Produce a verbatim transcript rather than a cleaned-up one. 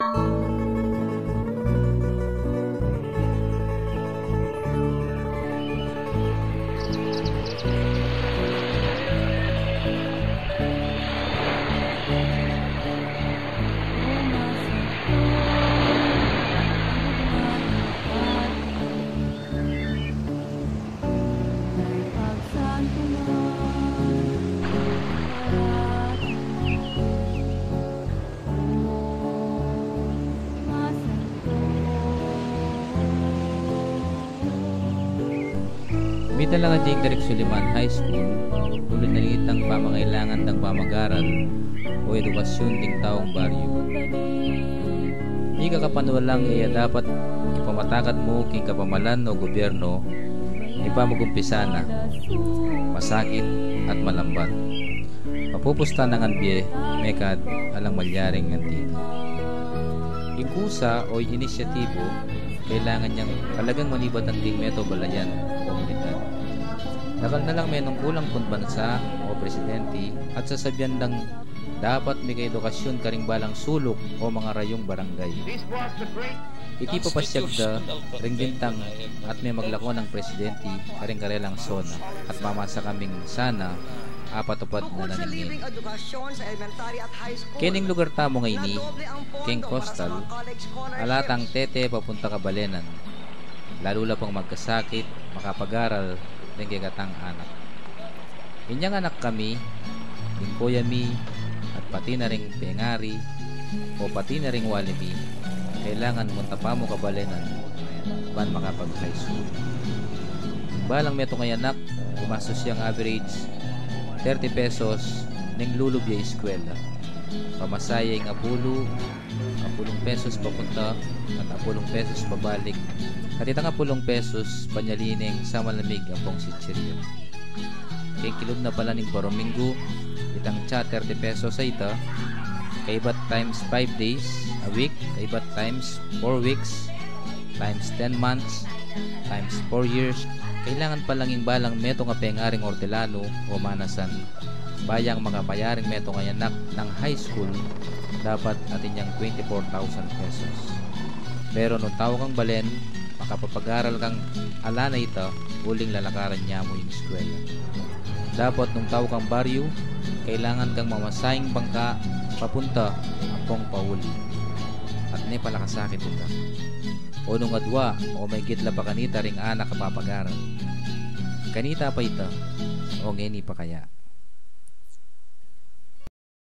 Mita la ngeni king Direk Suliman High School, uling nalitang pamangailangan dang pamagaral o edukasyon ding taung baryu. Mika kapanualang e ya dapat ipamatakad mu king kapamalan o gobyerno ing pamagumpisa na, masakit at malambat. Mapupusta na ngan bie, mekad alang malyaring anti. Ing kusa o inisyatibo, kailangan yang talagang manibatan king meto balayan o komunidad. Dakal na lang menungkulang pung bansa o presidente at sasabian dang dapat mika edukasyon karing balang suluk o mangarayung barangay. Iti papasyag da ring bintang at memaglako nang presidente karing karelang SONA at mamasa kaming sana apatupad na na ning ngeni. Kening lugar tamu ngeni, keng coastal, ala tang tete papunta kabalenan, lalu la pang magkasakit, makapagaral, deng kekatang anak. Inyang anak kami, ing koya mi, at pati na ring pengari, o pati na ring wali mi, kailangan munta pa mu kabalenan ban makapag-high school. Ing balang metung a anak, gumastus yang average thirty pesos neng lulub ya eskwela. Pamasahe ing apulu, apulung pesos papunta at apulung pesos pabalik, at itang apulung pesos panyali neng samalamig ampong chichiryo. Keng kilub na pala ning barominggu, itang cha thirty pesos a ita, kaybat times five days a week, kaybat times four weeks, times ten months, times four years, kailangan palang ing balang metung a pengaring ortelanu o manasan, ba yang makapayaring metung a anak nang high school, dapat atin yang twenty-four thousand pesos. Pero nung tau kang balen, makapapagaral kang ala na ita, uling lalakaran ya mu ing eskwela. Dapat nung tau kang baryu, kailangan kang mamasahing bangka papunta ampong pauli. At ne pala kasakit ita. O nung adwa o maigit la pa kanita ring anak a papagaral. Kanita pa ita, o ngeni pa kaya?